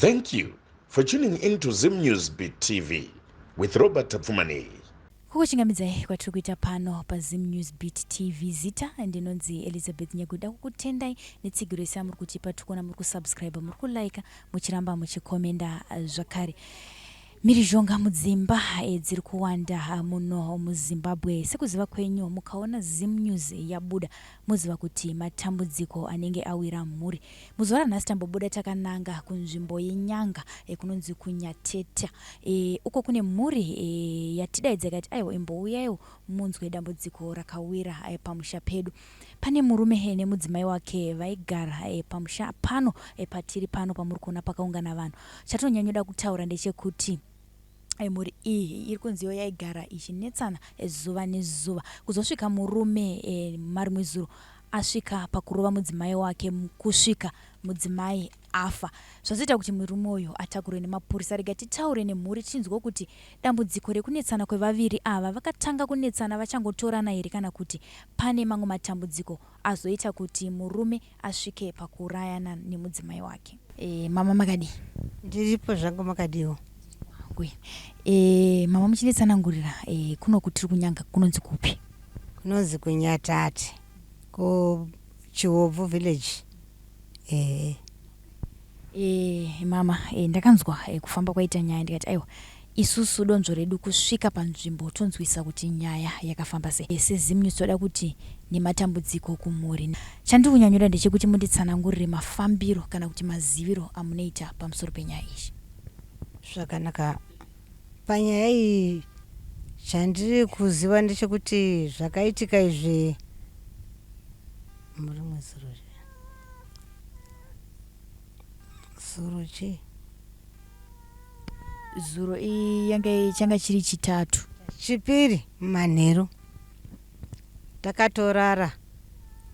Thank you for tuning in to Zim News Beat TV with Robert Tapfumaneyi. Kukuchingamidzai kwatiri kuita pano paZim News Beat TV. Zita ndinonzi Elizabeth Nyaguda. Kukutendai netsigiro yese yamuri kutipa. Tikuona muri kusubscribe, muri kulike, muchiramba muchikomenda zvakare. Mhirizhonga mudzimba dziri kuwanda muno muZimbabwe. Sekuziva kwenyu, mukaona Zim News yabuda, moziva kuti matambudziko anenge awira mhuri. Muzuva ranhasi tambobuda takananga kunzvimbo yeNyanga kunonzi kuNyateta. Uko kune mhuri yatidaidza ikati aiwa imbouyaiwo munzwe dambudziko rakawira pamusha pedu. Pane murume nemudzimai wake vaigara pamusha pano patiri pano pamuri kuona pakaungana vanhu. Chatinonyanyoda kutaura ndechekuti mhuri iyi iri kunzi iyo yaigara ichinetsana zuva nezuva kuzosvika murume marimwe zuro asvika pakurova mudzimai wake kusvika mudzimai afa. Zvazoita kuti murume uyu atakurwe nemapurisa. Rega titaure nemhuri tinzwe kuti dambudziko rekunetsana kwevaviri ava vakatanga kunetsana vachangotorana here kana kuti pane mamwe matambudziko azoita kuti murume asvike pakuurayana nemudzimai wake. Mama makadii? Ndiripo zvangu, makadiwo? E, mama muchinditsanangurira, kuno kutiri kuNyanga kunonzi kupi? Kunonzi kuNyatate, kuChihobvu village, ehe. Mama, ndakanzwa kufamba kwaita nyaya ndikati aiwa, isusu donzvo redu kusvika panzvimbo tonzwisa kuti nyaya yakafamba sei. SeZim News toda kuti nematambudziko kumhuri. Chandiri kunyanyoda ndechekuti munditsanangurire mafambiro kana kuti maziviro amunoita pamusoro penyaya iyi. Zvakanaka. Panyaya iyi, chandiri kuziva ndechekuti zvakaitika izvi murimwe zuro, zuro chii? Zuro yanga changa chiri Chitatu. Chipiri manheru takatorara.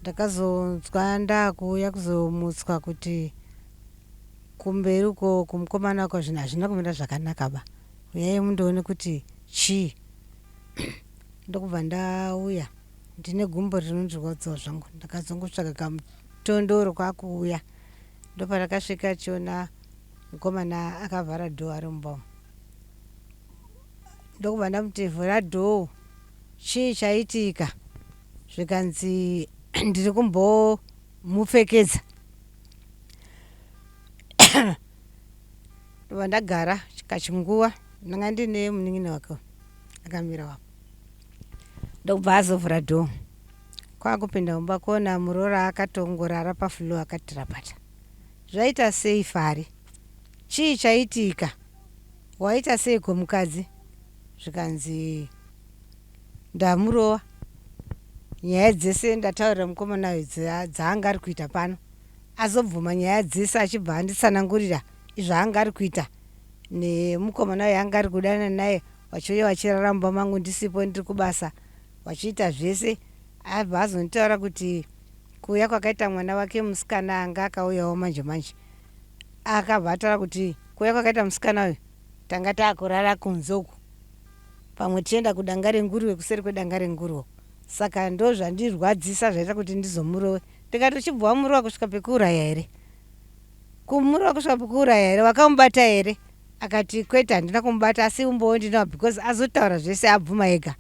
Ndakazonzwa ndakuuya kuzomutswa kuti kumberi uko kumukomana wako zvinhu hazvina kumira zvakanaka ba, uyai mundoone kuti chii. Ndokubva ndauya ndine gumbo rinondirwadzawo zvangu. Ndakazongotsvaga kamutondoro kwakuuya. Ndoparakasvika chiona mukomana akavhara door ari mumba umu. Ndokubva ndamuti, "Vhura door, chii chaitika?" Zvikanzi, "Ndiri kumbomupfekedza." Ndobva ndagara kachinguva. Ndanga ndine munin'ina wake akamira wapo. Ndokubva azovhura door, kwakupinda mumba kuona muroora akatongorara pafloor akati rapata. "Zvaita sei, Fari? Chii chaitika? Waita seiko mukadzi?" Zvikanzi, "Ndamurova. Nyaya dzese ndataurira mukomana uyu dzaanga ari kuita pano." Azobvuma nyaya dzese achibva anditsanangurira izvaanga ari kuita nemukomana uyu anga ari kudanana naye, vachiuya vachirara mumba mangu ndisipo, ndiri kubasa, vachiita zvese. Abva azonditaura kuti kuuya kwakaita mwana wake musikana anga akauyawo manje manje, akabva ataura kuti kuuya kwakaita musikana uyu tanga taakurara kunze uku, pamwe tichienda kudanga renguruve, kuseri kwedanga renguruve. Saka ndo zvandirwadzisa zvaita kuti ndizomurove. Ndikati, "Uchibva wamurova kusvika pekuuraya here? Kumurova kusvika pekuuraya here? Wakamubata here?" Akati, "Kwete, handina kumubata, asi umbowo ndinawo because azotaura zvese, abvuma ega."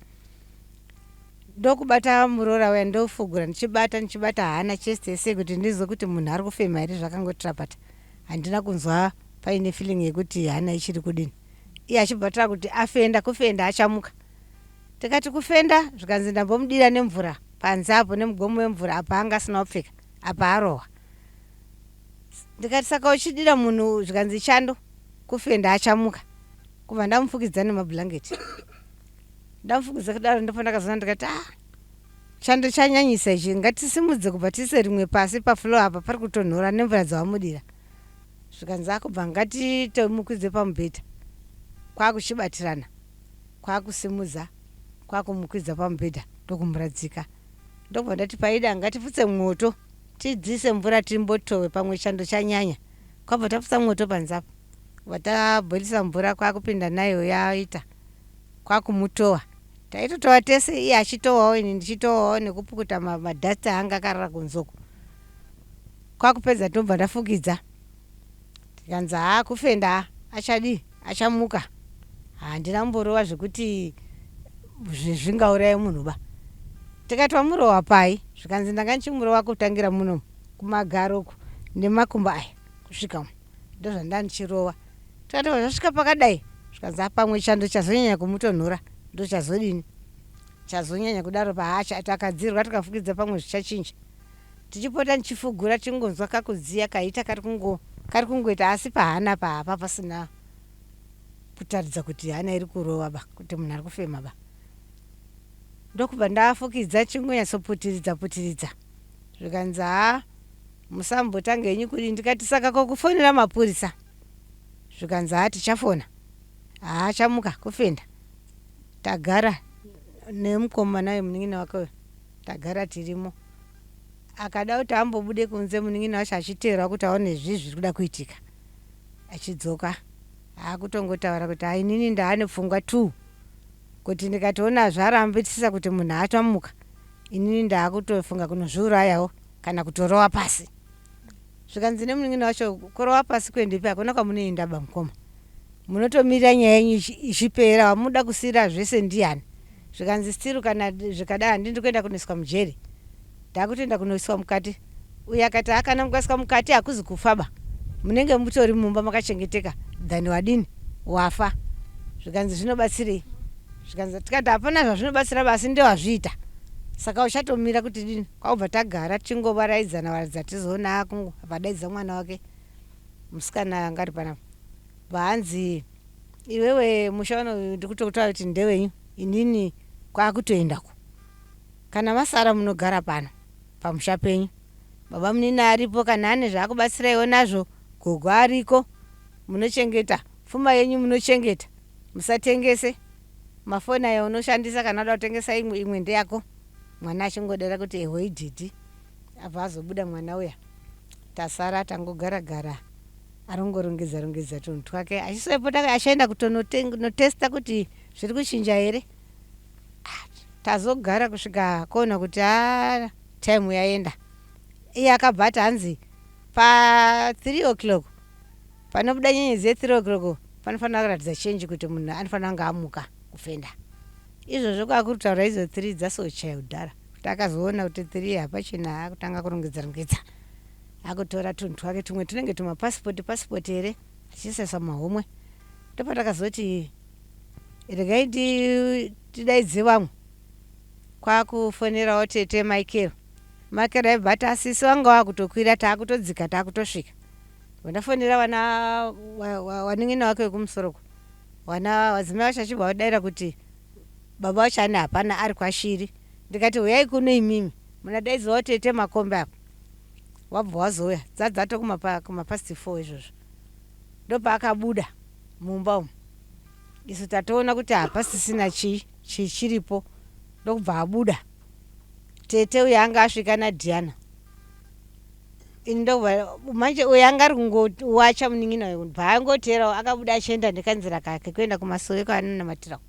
Ndokubata muroora uya, ndofugura, ndichibata, ndichibata hana, chest yese kuti ndinzwe kuti munhu ari kufema here. Zvakangotirapata, handina kunzwa paine feeling yekuti hana ichiri kudini. Iye achibva taura kuti afenda, kufenda achamuka. Tikati, "Kufenda?" Zvikanzi, "Ndambomudira nemvura panze apo, nemugomo wemvura, apa anga asina kupfeka, apa arohwa." Ndikati, "Saka uchidira munhu?" Zvikanzi, "Chando, kufenda achamuka." Kubva ndamufukidza nemabhurangeti. Ndamufukidza kudaro, ndipo ndakazoona ndikati, "Ah, chando chanyanyisa ichi, ngatisimudze kubva tiise rimwe pasi pafloor apa, pari kutonhora nemvura dzawamudira." Zvikanzi, "Akubva ngatitomukwidze pamubhedha." Kwakuchibatirana, kwakusimudza, kwakumukwidza pamubhedha, ndokumuradzika. Ndokubva ndati, "Paida ngatifutse mwoto, tidzise mvura, timbotove, pamwe chando chanyanya." Kwabva tafutsa mwoto panze apo, bva tabhoilisa mvura, kwakupinda nayo yaita, kwakumutova. Taitotova tese, iye achitovawo, ini ndichitovawo, nekupukuta madust anga akarara kunze uko. Kwakupedza, tobva ndafukidza. Zvikanzi haa kufenda achadii achamuka. Handina kumborova zvekuti zvingauraye munhu ba. Tikati wamurowa pai? Zvikanzi ndanga ndichimurova kutangira muno kumagaro uku nemakumbo aya kusvika umu ndozvandanga ndichirova. Tikati zvasvika pakadai? Zvikanzi pamwe chando chazonyanya kumutonhora ndochazodini chazonyanya kudaro paacha takadzirwa tikafukidza pamwe zvichachinja. Tichipota ndichifugura tichingonzwa kakudziya kaita kari kungo kari kungoita asi pahana pahapa pasina kutaridza kuti hana iri kurova ba kuti munhu ari kufema ba. Ndokubva ndafukidza chingonyatsoputiridza putiridza zvikanzi haa musambotanga henyu kudii ndikati saka ko kufonera mapurisa zvikanzi haa tichafona haa chamuka kufenda tagara nemukomana uyu munin'ina wake uyu tagara tirimo akada kuti ambobude kunze munin'ina wacho achiteerwa kuti aone zvii zviri kuda kuitika achidzoka akutongotaura kuti ainini ndaane pfungwa two kuti ndikatoona zvarambisisa kuti munhu atomuka inini ndaakutofunga kunozviurayawo kana kutorova pasi zvikanzi nemunin'ina wacho kurova pasi kuendepi hakuna kwamunoenda bamukoma munotomirira nyaya yenyu ichipera wamuda kusiyira zvese ndiani zvikanzi still kana zvikadai handindi kuenda kunoiswa mujeri ndakutoenda kunoiswa mukati uyo akati akana mukaiswa mukati hakuzi kufaba munenge mutori mumba makachengeteka than wadini wafa zvikanzi zvinobatsirei zvikanzi tikati hapana zvazvinobatsira basi ndewazviita saka uchatomira kuti dini kwakubva tagara tichingovaraidzana varidza tizoona akungo vadaidza mwana wake musikana anga ari panapa bvaanzi iwewe musha uno ndikutokutaura kuti ndewenyu inini kwakutoendako kana masara munogara pano pamusha penyu baba munini aripo kana ane zvaakubatsiraiwo nazvo gogo ariko munochengeta pfuma yenyu munochengeta musatengese mafoni aya unoshandisa kana uda kutengesa imwe imwe ndeyako mwana achingodera kuti ehoi dhidhi abva azobuda mwana uya tasara tangogara gara arongorongedza rongedza tunhu twake achisopota achienda kutonotesta kuti zviri kuchinja here ah, tazogara kusvika kuona kuti a time yaenda iye akabva ati hanzi pa3 o'clock panobuda nyenyedzi ye3 o'clock panofanira kuratidza change kuti munhu anofanira kunge amuka kufenda izvozvo kwakuri kutaura idzo 3 dzasochaya kudhara kuti akazoona kuti 3 hapachina akutanga kurongedza rongedza akutora tunhu twake tumwe tunenge tumapasipoti pasipoti here achiisasa mahomwe ndopatakazoti regai tidaidze vamwe kwakufonerawo tete Michael Michael aibva ati asisi vanga vakutokwira taakutodzika taakutosvika ndafonera vana wanin'ina wake wekumusoroko vana vadzimai vacho achibva vadaira kuti baba vacho ane hapana ari kwashiri ndikati huyai kuno imimi munadaidziwawo tete makombe apa wabva wazouya dzadzato kumapast 4 izvozvo ndopaakabuda mumba umu isu tatoona kuti hapasisina chii chiripo ndokubva abuda tete uyo anga asvika nadhiana ini ndokubva manje uyo anga ari kungowacha munin'ina uyo bva angoterawo akabuda achienda nekanzira kake kuenda kumasowe kwaanonamatirawo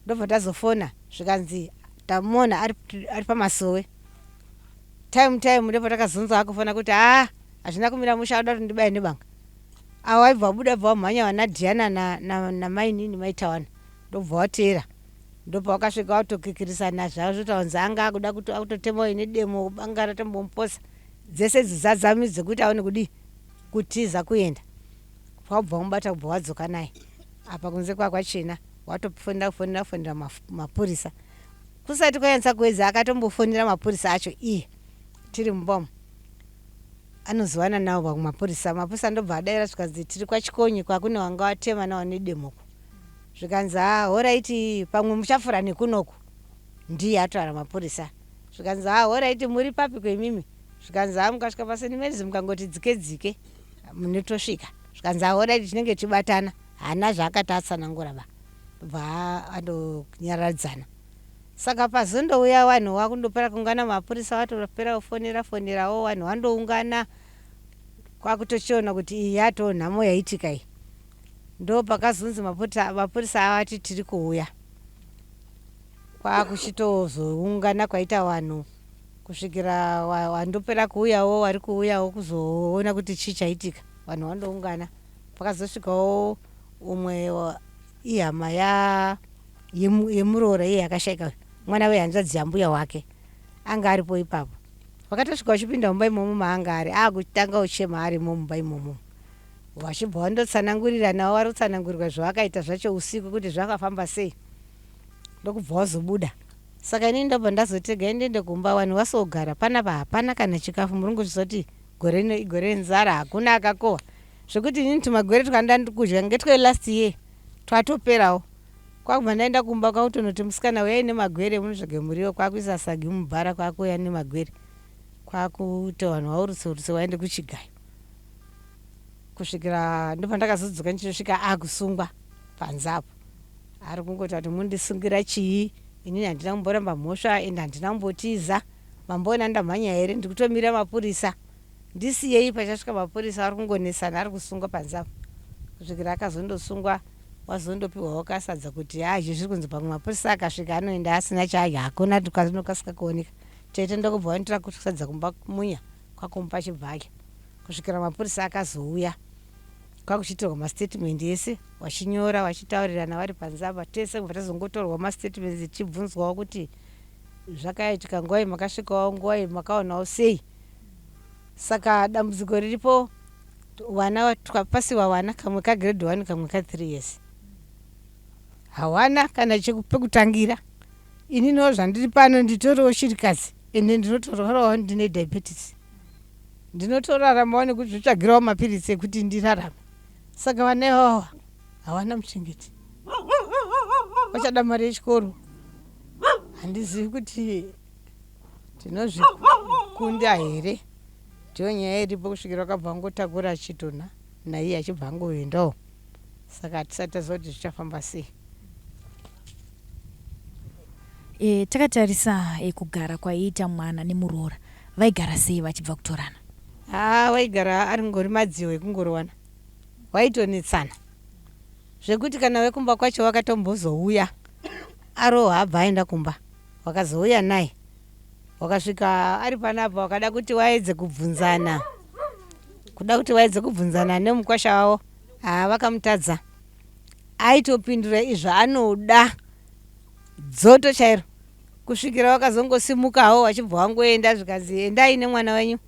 ndobva tazofona zvikanzi tamuona ari, ari pamasowe time time ndipo takazonzwa akufona kuti haa hazvina kumira musha auda kuti ndibaye nebanga avo aibva abuda bva wamhanya vana dhiana namainini maitawana ndobva wateera ndobva wakasvika watokikirisana zvavo zvotaunzi anga akuda akutotemawo ine demo banga ratombomuposa dzese idzi dzadzami dzekuti aone kudii kutiza kuenda wabva wamubata kubva wadzoka naye apa kunze kwakwachena watofonera kufonera kufonera mapurisa kusati kwanyatsa kuedza akatombofonera mapurisa acho iye tiri mumba umu anoziwana nawo vamapurisa mapurisa ndobva adaira zvikanzi tiri kwachikonyi kwakune wanga watema nawo nedemoko zvikanzi ha alright pamwe muchafura nekunoku ndiye ataura mapurisa zvikanzi ha alright muri papi kwemimi zvikanzi ha mukasvika paSt Mary's mukangoti dzike dzike munotosvika zvikanzi ha alright tinenge tibatana haana zvaakati atsanangura ba bva andonyaradzana saka pazondouya vanhu vakundopera kuungana mapurisa vatopera kufonera fonerawo vanhu vandoungana kwakutochiona kuti iyi yatoo nhamo yaitika iyi ndo pakazonzi mapurisa avati tiri kuuya kwakuchitozoungana kwaita vanhu kusvikira wandopera kuuyawo vari kuuyawo kuzoona kuti chii chaitika. Vanhu vandoungana. Pakazosvikawo umwe ihama ya yemuroora iye yakashaika, mwana wehanzvadzi yambuya wake anga aripo ipapo. Vakatosvika vachipinda mumba imomo maanga ari, akutanga uchema arimo mumba imomo. Vachibva vandotsananguriranawo, vari kutsanangurirwa zvavakaita zvacho usiku kuti zvakafamba sei, ndokubva wazobuda. Saka inini ndobva ndazotega ndiende kumba, vanhu vasogara panapa, hapana kana chikafu. Muri kuzviziva kuti gore rino igore renzara, hakuna akakohwa, zvekuti inini tumagwere twanda ndikudya ngetwe last year twatoperawo. Kwakubva ndaenda kumba, kwakutonoti musikana, uyai nemagwere munotsvage muriwo. Kwakuisa sagi mubhara, kwakuuya nemagwere, kwakuti vanhu vaurutse urutse vaende kuchigayo. Kusvikira ndobva ndakazodzoka ndichisvika akusungwa panze apo, ari kungoti kuti mundisungira chii? Inini handina kumboramba mhosva, ende handina kumbotiza. Mamboona ndamhanya here? Ndiri kutomira mapurisa, ndisiyei pachasvika mapurisa. Ari kungonesana, ari kusungwa panze apo kusvikira akazondosungwa, wazondopiwawo kasadza kuti ha, izvi zviri kunzi pamwe mapurisa akasvika anoenda asina chaadya, hakuna kanokasika kuoneka. Tete ndokubva vanditora kusadza kumba munya, kwakumupa chibvadya kusvikira mapurisa akazouya, kwakuchitorwa mastatement ese, vachinyora, vachitaurirana vari panze apa. Tese kubva tazongotorwa mastatements, tichibvunzwawo kuti zvakaitika nguva iyi, makasvikawo nguva iyi, makaonawo sei. Saka dambudziko riripo, vana twapasiwa, vana kamwe kagrade 1, kamwe ka3 years, hawana kana pekutangira. Ininiwo zvandiri pano nditoriwo shirikadzi, ende ndinotorwarawo, ndine diabetes, ndinotoraramawo nekuzvitsvagirawo mapiritsi ekuti ndirarame. Saka vana ivavo hawana muchengeti, vachada mari yechikoro. Handizivi kuti tinozvikunda here. Ndiyo nyaya iripo, kusvikira wakabva angotakura chitunha naiye achibva angoendawo. Saka hatisati taziva kuti zvichafamba sei. Takatarisa kugara kwaiita mwana nemuroora, vaigara sei vachibva kutorana? Haa, waigara ari ngori madziwo ekungorowana, waitonetsana zvekuti kana wekumba kwacho wakatombozouya arohwa, abva aenda kumba, wakazouya naye, wakasvika ari panapa, wakada kuti waedze kubvunzana, kuda kuti waedze kubvunzana nemukwasha wavo, haa, vakamutadza. Aitopindura izvo anoda dzoto chairo, kusvikira wakazongosimukawo vachibva wangoenda, zvikanzi endai nemwana wenyu,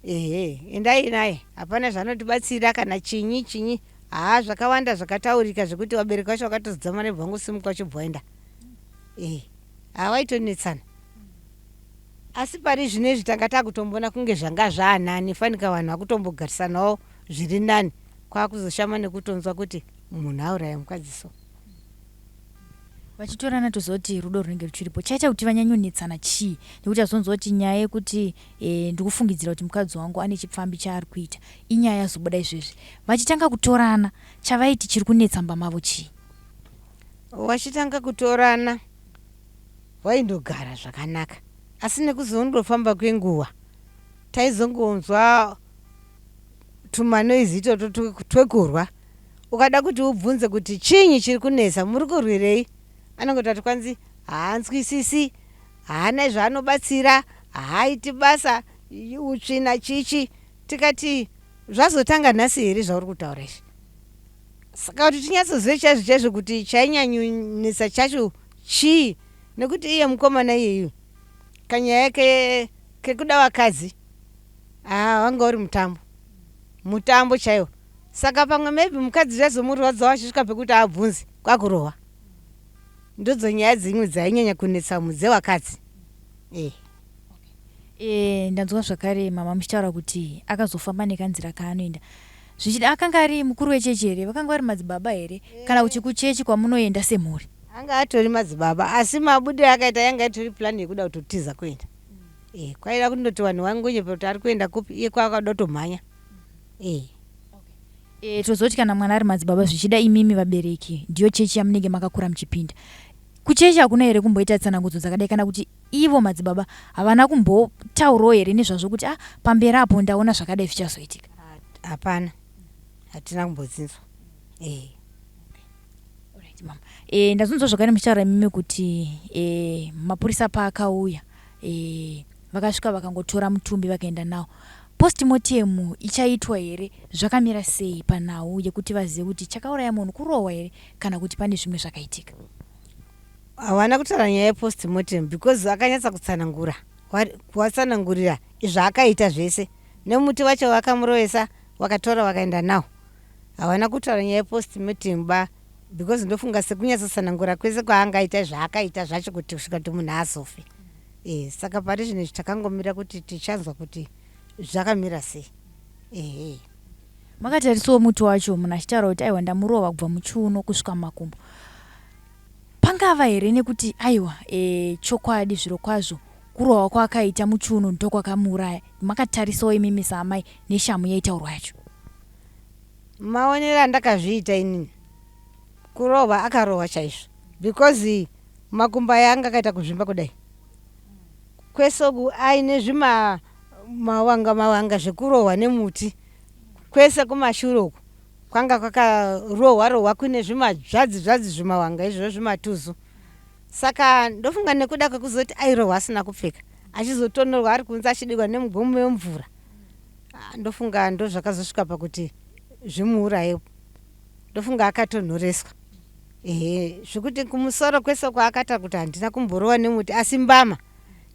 ehe, endai naye, hapana zvanotibatsira kana chinyi chinyi. Haa, zvakawanda zvakataurika zvekuti vabereki vacho vakatozodzama nebva vangosimuka vachibva vaenda. Ehe, hawaitonetsana, asi pari zvino izvi tanga takutombona kunge zvanga zvaanani, fanika vanhu vakutombogarisanawo zviri nani, kwakuzoshama nekutonzwa kuti munhu auraya mukadzi so. Vachitorana, tozoti rudo runenge ruchiripo, chaita kuti vanyanyonetsana chii? Nekuti azonzwa kuti nyaya yekuti ndikufungidzira kuti mukadzi wangu ane chipfambi chaari kuita, inyaya yazobuda izvezvi. Vachitanga kutorana, chavaiti chiri kunetsa mumba mavo chii? Vachitanga kutorana vaindogara zvakanaka, asi nekuzondofamba kwenguva taizongonzwa tumanoise itoto twekurwa. Ukada kuti ubvunze kuti chinyi chiri kunetsa, muri kurwirei, anongotati kwanzi haanzwisisi, haana zvaanobatsira, haaiti basa, utsvina, chichi. Tikati zvazotanga nhasi here zvauri kutaura izvi? Saka kuti tinyatsozive chaizvo chaizvo kuti chainyanyonetsa chacho chii, nekuti iye mukomana iyeyu kanyaya kekuda vakadzi, haa, wanga uri mutambo, mutambo chaiwo. Saka pamwe maybe mukadzi zvazomurwadzawo achisvika pekuti abvunze, kwakurohwa. Ndodzo nyaya dzimwe dzainyanya kunetsa mudzevakadzi e. Ndanzwa zvakare mama muchitaura kuti akazofamba nekanzira kaanoenda, zvichida akanga ari mukuru wechechi here? Vakanga vari madzibaba here, kana kuti kuchechi kwamunoenda semhuri? Anga atori madzibaba, asi mabudiro akaita yanga itori plan yekuda kutotiza kuenda. Kwaida kundoti vanhu vangonyepa kuti ari kuenda kupi, iye kwaakada kutomhanya e. Tozoti kana mwana ari madzibaba, zvichida imimi vabereki ndiyo chechi yamunenge makakura muchipinda. Kuchechi hakuna here kumboita tsanangudzo dzakadai, kana kuti ivo madzibaba havana kumbotaurawo here nezvazvo kuti, ah, pamberi apo ndaona zvakadai zvichazoitika? Hapana, hatina kumbodzinzwa e. Alright, mama. Ndazonzwa zvakare muchitaura imimi kuti mapurisa paakauya, vakasvika vakangotora mutumbi vakaenda nawo. Postmortem ichaitwa here? Zvakamira sei panhau yekuti vazive kuti chakauraya munhu kurohwa here kana kuti pane zvimwe zvakaitika? Hawana kutaura nyaya yepostmortem because akanyatsa kutsanangura, kuvatsanangurira zvaakaita zvese nemuti wacho wakamurovesa, wakatora wakaenda nawo. Hawana kutaura nyaya yepostmortem ba because ndofunga sekunyatsotsanangura kwese kwaangaita zvaakaita zvacho kuti kusvika kuti munhu azofe. E, saka pari zvino izvi takangomira kuti tichanzwa kuti zvakamira sei. Ehe. Makatarisawo muti wacho munhu achitaura kuti aiwa ndamurova kubva muchiuno kusvika mumakumbo. Pangava here nekuti aiwa e, chokwadi zvirokwazvo kurohwa kwaakaita muchiuno ndokwakamuuraya. Makatarisawo imimi saamai neshamu yaitaurwa yacho. Maonero andakazviita inini, kurohwa akarohwa chaizvo because makumbo aya anga akaita kuzvimba kudai kwese uku aine zvima mawanga mawanga zvekurohwa nemuti kwese kumashure uku kwanga kwakarohwa rohwa kuine zvimadzvadzi zvadzi zvimawanga izvozvo zvimatuzu. Saka ndofunga nekuda kwekuzoti airohwa asina kupfeka achizotonorwa ari kunze achidirwa nemugomo wemvura, ah, ndofunga ndozvakazosvika pakuti zvimuuraye. Ndofunga akatonhoreswa. Ehe, zvekuti kumusoro kwese kwaakata kuti handina kumborowa nemuti asi mbama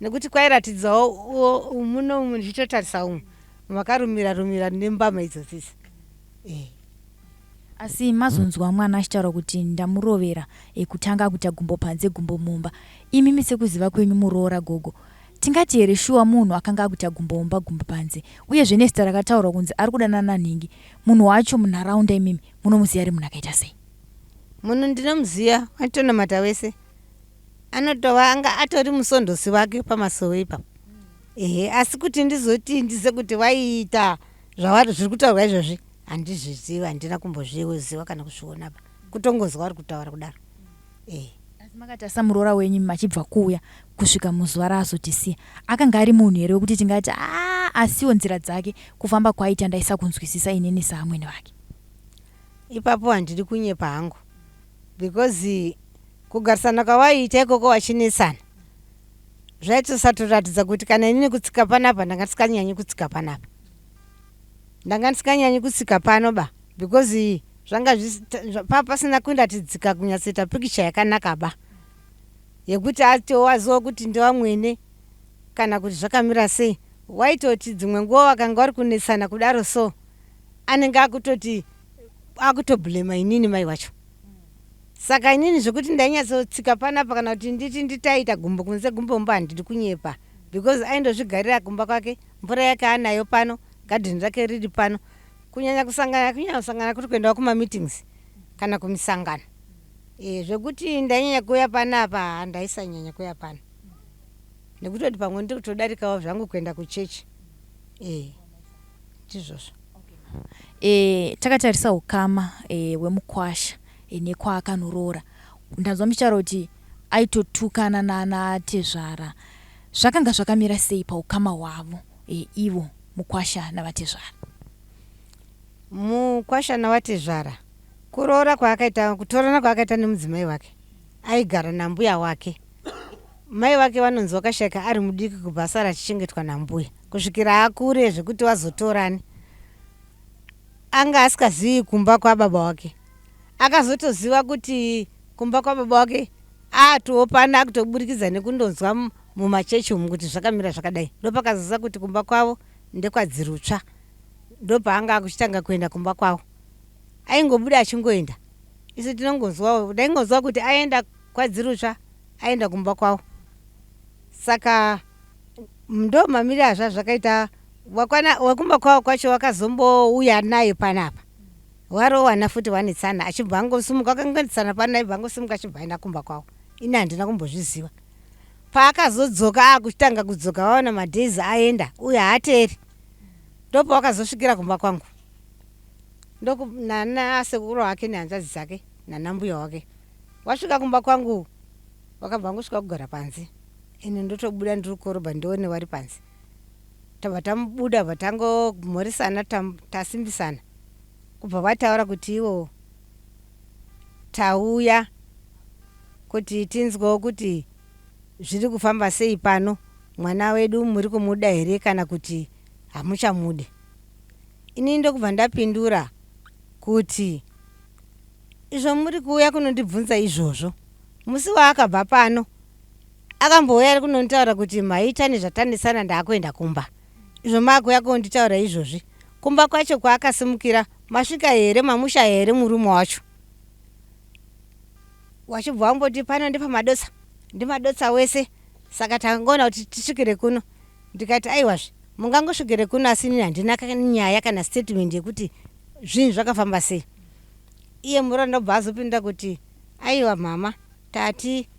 nekuti kwairatidzawo muno umu ndichitotarisa umu makarumira rumira nembama idzodzi idzi. Ehe. Asi mazonzwa mwana achitaura kuti ndamurovera e, kutanga akuita gumbo panze gumbo mumba. Imimi sekuziva kwenyu muroora gogo, tingati here shuwa munhu akanga akuita gumbo mumba gumbo panze uyezve nezita rakataurwa kunzi ari kudanana nanhingi, munhu wacho munharaunda imimi munomuziva ari munhu akaita sei? Munhu ndinomuziva vanotonamata wese anotova anga atori musondosi wake pamasowe ipapo. Ehe, asi kuti ndizoti ndize kuti vaiita zvavari zviri kutaurwa izvozvi handizvizivi, handina kumbozviziva kana kuzviona pa kutongonzwa vari kutaura kudaro. Ehe. Asi makatarisa muroora wenyu machibva kuuya kusvika muzuva raazotisiya, akanga ari munhu here wekuti tingati aa asiwo nzira dzake kufamba kwaaita ndaisakunzwisisa inini saamwene vake? Ipapo handidi kunyepa hangu because kugarisana kwavaiita ikoko vachinetsana zvaitosatoratidza kuti kana inini kutsika panapa ndanga ndisinganyanyi kutsika panapa, ndanga ndisinganyanyi kutsika pano ba because zvanga pasina kundiratidzika kunyatsoita pikicha yakanaka ba yekuti atowaziwa kuti ndewamwene kana kuti zvakamira sei. Waitoti dzimwe nguva vakanga vari kunetsana kudaro so anenge akutoti akutobhulema inini mai wacho. Saka inini zvekuti ndainyatsotsika panapa kana kuti nditi nditaita gumbo kunze gumbo mumba handidi kunyepa because aindozvigarira kumba kwake, mvura yake anayo pano, gadheni rake riri pano. Kunyanya kusangana kunyanya kusangana kuri kuendawo kumameetings kana kumisangano. E, zvekuti ndainyanya kuuya panapa handaisanyanya kuuya pano nekutoti pamwe ndiri kutodarikawo zvangu kuenda kuchechi. E, ndizvozvo. E, takatarisa ukama e, hwemukwasha e, nekwakanoroora ndanzwa muchitaura kuti aitotukana nanatezvara. Zvakanga zvakamira sei paukama hwavo e, ivo mukwasha navatezvara? Mukwasha navatezvara kuroora kwaakaita, kutorana kwaakaita nemudzimai wake, aigara nambuya wake. Mai vake vanonzi vakashaika ari mudiki kubva asara achichengetwa nambuya kusvikira akure zvekuti vazotorane. Anga asikazivi kumba kwababa wake. Akazotoziva kuti kumba kwababa wake atoo pano akutoburikidza nekundonzwa mumachechi umu kuti zvakamira zvakadai. Ndopakazoziva kuti kumba kwavo ndekwaDzirutsva. Ndopaanga akuchitanga kuenda kumba kwavo. Aingobuda achingoenda. Isu tinongonzwawo, ndaingonzwa kuti aenda kwaDzirutsva aenda kumba kwavo. Saka ndo mamiriro azva zvakaita wakwana wekumba kwavo kwacho wakazombouya naye panapa. Warowana futi wanetsana achibva angosimuka akangonetsana pano aibva angosimuka achibva aenda kumba kwavo. Ini handina kumbozviziva. Paakazodzoka akuchitanga kudzoka vaona madays aenda uye haateeri. Ndopawakazosvikira kumba kwangu. Ndoku nana sekuru wake nehanzvadzi dzake nana mbuya wake. Wasvika kumba kwangu wakabva angosvika kugara panze. Ini ndotobuda ndiri kukorobha ndione vari panze. Tabva tamubuda bva tangomhoresana tasimbisana. Kubva vataura kuti ivo tauya kuti tinzwewo kuti zviri kufamba sei pano, mwana wedu muri kumuda here kana kuti Hamuchamudi. Ini ndokubva ndapindura kuti izvo muri kuuya kunondibvunza izvozvo, musi waakabva pano akambouya ari kunonditaura kuti maita nezvatanisana, ndaakuenda kumba. Izvo maakuuya kunditaura izvozvi, kumba kwacho kwaakasimukira masvika here, mamusha here murume wacho? Wachibva wamboti pano ndepamadotsa, ndimadotsa wese, saka tangoona kuti tisvikire kuno. Ndikati aiwazve, mungangosvikire kuno, asi inini handina nyaya kana statement yekuti zvinhu zvakafamba sei. Iye muroora ndobva azopinda kuti aiwa mama, tati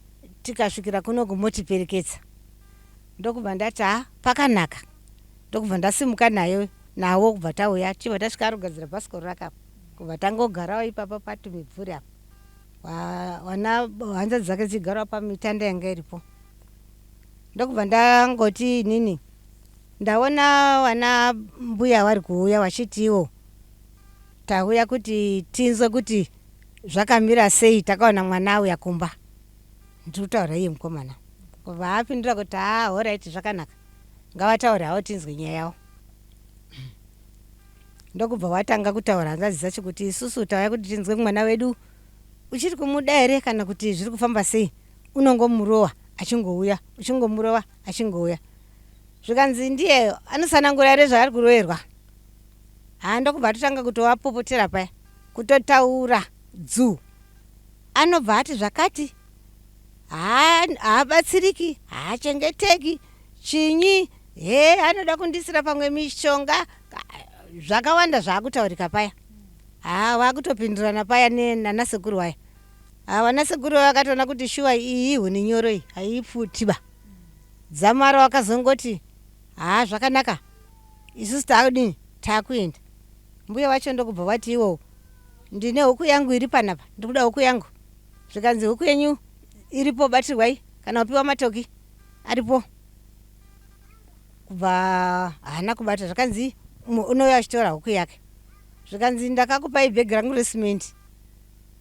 tikasvikira kunoku motiperekedza. Ndokubva ndati ha, pakanaka. Ndokubva ndasimuka nayo nawo, kubva tauya, tichibva tasvika ari kugadzira bhasikoro rake apa, kubva tangogarawo ipapa patumibvuri apa, wana hanzvadzi dzake dzichigarawo pamitanda yanga iripo. Ndokubva ndangoti inini ndaona wana mbuya vari kuuya vachitiwo tauya kuti tinzwe kuti zvakamira sei, takaona mwana auya kumba. Ndiri kutaura iye mukomana kubva apindura kuti haa, alright, zvakanaka, ngavataure havo tinzwe nyaya yavo. Ndokubva watanga kutaura hanzvadzi dzacho kuti isusu tauya kuti tinzwe mwana wedu uchiri kumuda here kana kuti zviri kufamba sei, unongomurowa achingouya, uchingomurova achingouya. Zvikanzi ndiye anosanangura here zvaari kuroverwa? Haa, ndokubva atotanga kutovapopotera paya, kutotaura dzuu. Anobva ati zvakati haabatsiriki, haachengeteki, chinyi he, anoda kundisira pamwe mishonga, zvakawanda zvaakutaurika paya. Haa, vakutopindurana paya nanasekuru waya. Haa, vanasekuru vaya vakatoona kuti shuwa iyi huni nyoro iyi haipfutiba. Dzamara wakazongoti haa, zvakanaka, isusu taakudini, taakuenda. Mbuya vacho ndokubva vati iwo ndine huku yangu iri panapa, ndikuda huku yangu. Zvikanzi huku yenyu iripo, batirwai kana kupiwa matoki aripo. Kubva haana kubata, zvakanzi unouya achitora huku yake. Zvikanzi ndakakupai bhegi rangu resimendi,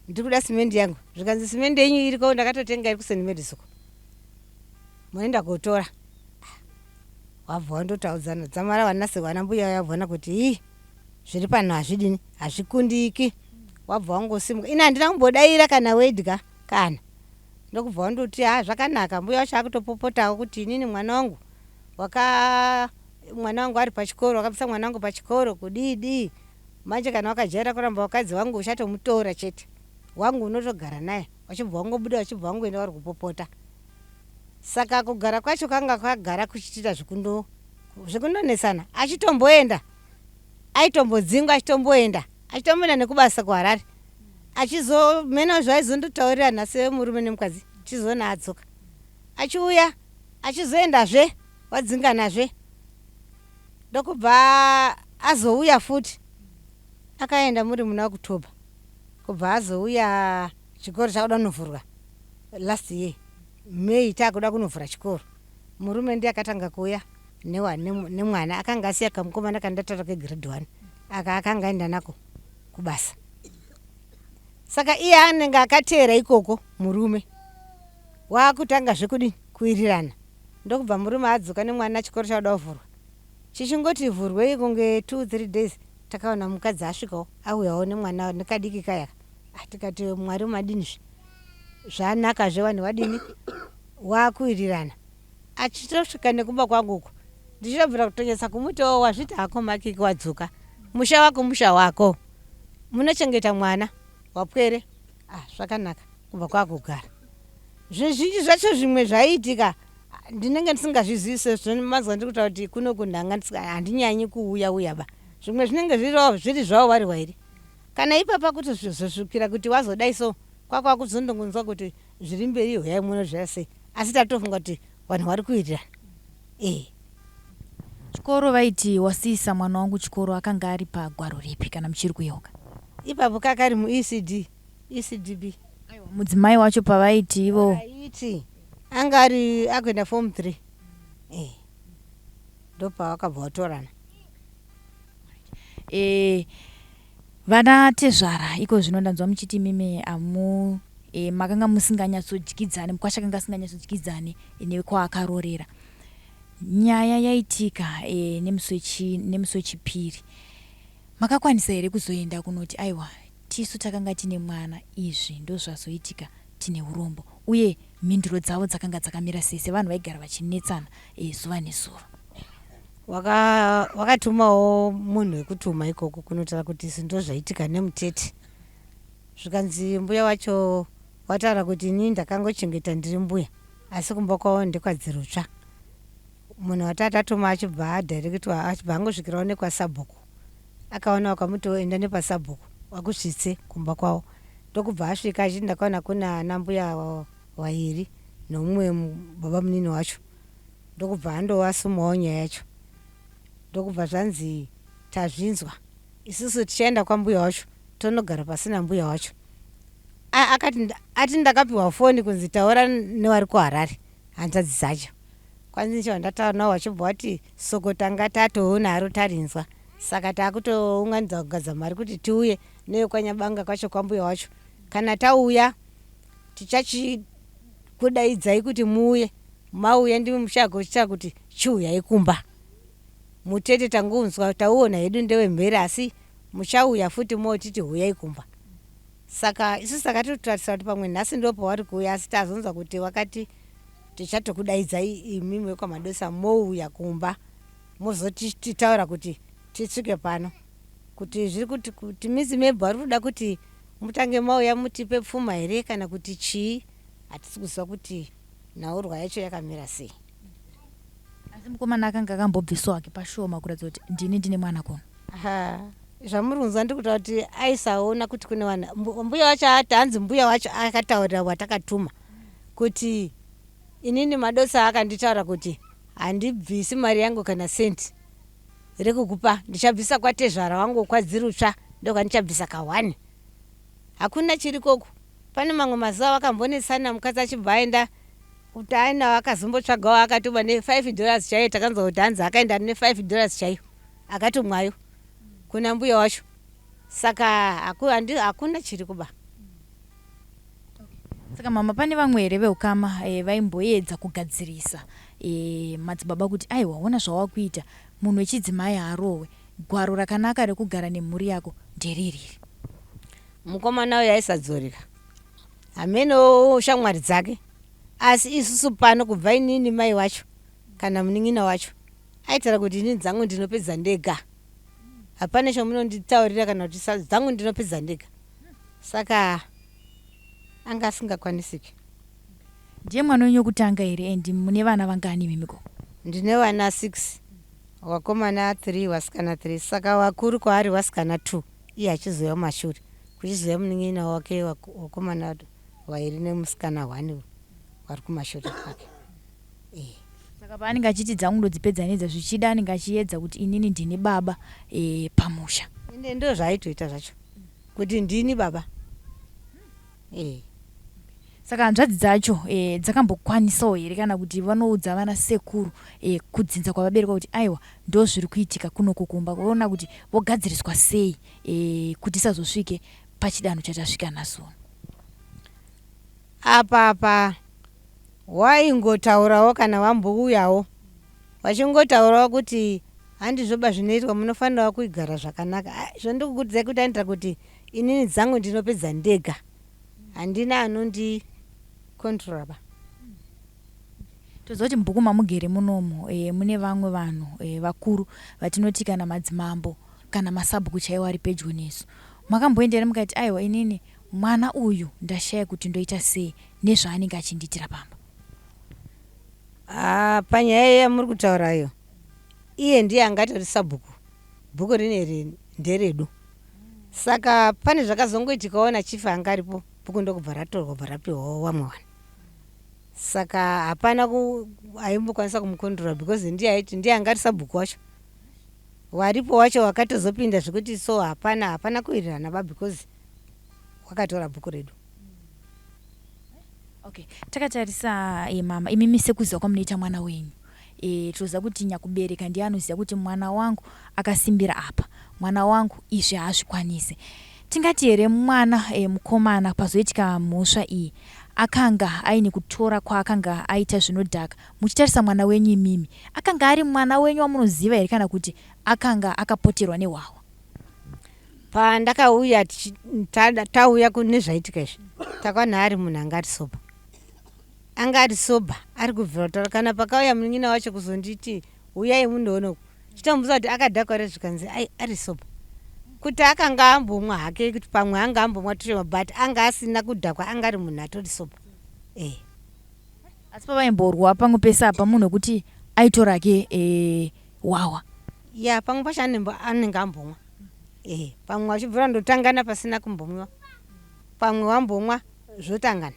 ndiri kuda simendi yangu. Zvikanzi simendi yenyu iriko, ndakatotenga iri kuSt Mary's uko, moenda kotora. Wabva wandotaudzana dzamara vanase vana mbuya vavona kuti ii zviri pano hazvidini, hazvikundiki. Wabva wangosimuka, ini handina kumbodaira kana wedya kana. Ndokubva wandoti ha, zvakanaka. Mbuya wacho akutopopotawo kuti inini mwana wangu waka mwana wangu ari pachikoro, wakabvisa mwana wangu pachikoro kudii dii, manje kana wakajaira kuramba wakadzi wangu uchatomutora chete, wangu unotogara naye. Wachibva wangobuda, wachibva wangoenda, vari kupopota. Saka kugara kwacho kanga kwagara kuchitiita zvekundonetsana, achitomboenda, aitombodzingwa, achitomboenda, achitomboenda nekubasa kuHarare, achizomena zvaizondotaurira nhasi murume nemukadzi. Chizoona adzoka achiuya, achizoendazve, wadzinganazve, ndokubva azouya futi. Akaenda muri muna October, kubva azouya chikoro chakuda kunovhurwa last year May. Takuda kunovhura chikoro, murume ndiye akatanga kuuya nemwana. Akanga asiya kamukomana kandataura kegrade 1 aka, akanga aenda nako kubasa, saka iye anenge akateera ikoko. Murume waakutanga zvekudini, kuwirirana. Ndokubva murume adzoka nemwana chikoro chakuda kuvhurwa. Chichingoti vhurwei kunge 2 3 days, takaona mukadzi asvikawo, auyawo nemwana nekadiki kayaka. Tikati Mwari madinizve, zvanakazve, vanhu vadini, wakuwirirana. Achitosvika nekumba kwangu uko, ndichitobvira kutonyatsa kumutiwo wazviti hako makiki, wadzoka musha wako, musha wako munochengeta mwana wapwere. Ah, zvakanaka, kubva kwakugara. Zvizhinji zvacho zvimwe zvaiitika ndinenge ndisingazvizivi, sezvo mazuva ndiri kutaura kuti kuno kunhanga handinyanyi kuuya uya ba. Zvimwe zvinenge zviri zvavo vari wairi kana ipapa, kuti zvozosvikira kuti wazodai so kwakwa kuzondongonzwa kuti zviri mberi, huyai muno zvaya sei, asi tatofunga kuti vanhu vari kuwirirana ee. Chikoro vaiti wasiisa mwana wangu chikoro, akanga ari pagwaro ripi kana muchiri kuyeuka? Ipapo kakari muECD, ECDB. Aiwa, mudzimai wacho pavaiti ivo. Aiti anga ari akuenda form 3 e, ndopavakabva vatorana. Vana tezvara, iko zvino ndanzwa muchiti mimi amu makanga musinganyatsodyidzani, mukwasha akanga asinganyatsodyidzani nekwakarorera. Nyaya yaitika e, nemusi wechipiri makakwanisa here kuzoenda kunoti aiwa tisu takanga tine mwana izvi ndozvazoitika tine urombo uye mhinduro dzavo dzakanga dzakamira sei sevanhu vaigara vachinetsana e, zuva nezuva? Wakatumawo munhu wekutuma ikoko kunotaura kuti izvi ndozvaitika nemutete. Zvikanzi mbuya wacho wataura kuti inini ndakangochengeta ndiri mbuya asi kumba kwavo ndekwadzirutsva. Munhu watatatuma achibva adhairekitwa achibva angosvikirawo nekwasabhuku. Akaona vakamuti enda nepasabhuku vakusvitse kumba kwavo. Ndokubva asvika achiti ndakaona kuna ana mbuya vairi nomumwe baba munini wacho. Ndokubva andovasumawo nyaya yacho. Ndokubva zvanzi tazvinzwa isusu tichaenda kwambuya wacho tonogara pasina mbuya wacho. Akati ati ndakapiwa foni kunzi taura nevari kuHarare hanzvadzi dzacho. Kwanzi ndichibva ndataura navo vachibva vati soko tanga tatoonaro tarinzwa saka takutounganidza kugadza mari kuti tiuye nevekwanyabanga kwacho kwambuya wacho. Kana tauya tichachikudaidzai kuti muuye mauya ndimi muchagochitaura kuti chiuyai kumba. Mutete tangounzwa tauona hedu ndewemhere asi muchauya futi motiti huyai kumba. Saka isusu takatotarisira kuti pamwe nhasi ndo pavari kuuya asi tazonzwa kuti vakati tichatokudaidzai imimi vekwaMadosa mouya kumba mozotitaura kuti tisvike pano kuti zviri kuti kuti misi maybe vari kuda kuti mutange mauya mutipe pfuma here kana kuti chii hatisi kuziva kuti nhaurwa yacho yakamira sei. Asi mukomana akanga akambobviswa hake pashoma kuratidza kuti ndini ndine mwana kuno. Ha, zvamuri kunzwa ndiri kutaura kuti aisaona kuti kune vanhu mbuya wacho ati hanzi mbuya wacho akataurira watakatuma kuti inini Madosa akanditaura kuti handibvisi mari yangu kana senti rekukupa ndichabvisa kwatezvara wangu kwadzirutsva ndokwandichabvisa ka1 hakuna chirikoku. Pane mamwe mazuva vakambonetsana mukadzi achibva aenda kuti aenda akazombotsvagawo akatuma ne5 dollars chaiyo takanzwa kuti hanzi akaenda ne5 dollars chaiyo akatumwayo kuna mbuya wacho saka hakuna chiri kuba. Saka mama pane vamwe here veukama e, vaimboedza kugadzirisa e, madzibaba kuti aiwa ona zvawakuita munhu wechidzimai haarohwe gwaro rakanaka rekugara nemhuri yako ndeririri? Mukomana uyu aisadzoreka hameno shamwari dzake asi isusu pano kubva inini mai wacho kana munin'ina wacho aitaura kuti inini dzangu ndinopedza ndega hapana chamunonditaurira kana kuti dzangu ndinopedza ndega saka anga asingakwanisiki. Ndiye mwana wenyu wekutanga here and mune vana vangani imimiko? Ndine vana 6 vakomana 3 vasikana 3 saka vakuru kwaari vasikana 2 iye achizouya mumashure kuchizouya munin'ina wake vakomana vairi nemusikana 1 vari kumashure kwake. Saka paanenge achiti dzangu ndodzipedzanidza zvichida anenge achiedza kuti inini ndini baba e, pamusha. Ende ndo zvaaitoita zvacho kuti ndini baba. Saka hanzvadzi dzacho e, dzakambokwanisawo here kana kuti vanoudza vana sekuru e, kudzinza kwavaberekwa kuti aiwa ndo zviri kuitika kunoku kumba voona kuti vogadziriswa sei e, kuti isazosvike pachidanho chatasvika nhasi uno? Apa apa waingotaurawo kana vambouyawo vachingotaurawo kuti handizvoba zvinoitwa munofanirawo kuigara zvakanaka. Zvandikukuudzai kuti anoita kuti inini dzangu ndinopedza ndega handina anondikontrora ba. Toziva kuti mubhuku mamugere munomu e, mune vamwe vanhu e, vakuru vatinoti kana madzimambo kana masabhuku chaiwo ari pedyo nesu. Makamboenda here mukati aiwa inini mwana uyu ndashaya kuti ndoita sei nezvaanenge achindiitira pamba? Ah, panyaya yamuri kutaura iyo iye ndiye angatori sabhuku bhuku rineri nderedu saka pane zvakazongoitikawo nachief anga aripo bhuku ndokubva ratorwa bva rapiwawo vamwe vanhu saka hapana aimbokwanisa kumukondrora because ndiye aiti ndiye anga ari sabhuku wacho waripo wacho wakatozopinda zvekuti so hapana hapana kuwirirana ba because wakatora bhuku redu. Okay, takatarisa e, mama imimi sekuziva kwamunoita mwana wenyu e, tinoziva kuti nyakubereka ndiye anoziva kuti mwana wangu akasimbira apa, mwana wangu izvi haazvikwanisi. Tingati here mwana e, mukomana pazoitika mhosva iyi Akanga aine kutora kwaakanga aita zvinodhaka. Muchitarisa mwana wenyu imimi, akanga ari mwana wenyu wamunoziva here kana kuti akanga akapoterwa nehwahwa? Pandakauya tauya kune zvaitika izvi, takaona ari munhu anga ari sober. Anga ari sober, ari kubvira kutaura. Kana pakauya munin'ina wacho kuzonditi uyai mundoona uku, chitomubvunza kuti akadhakwa here, zvikanzi ai, ari sober. Kuti akanga ambomwa hake, kuti pamwe anga ambomwa tushoma, but anga asina kudhakwa, anga ari munhu atori sober. Eh. Asi pavaimborwa pamwe pese apa munhu wekuti aitorake hwahwa? Ya, pamwe pacho anenge ambomwa. Pamwe vachibvira ndotangana pasina kumbomwiwa, pamwe wambomwa zvotangana.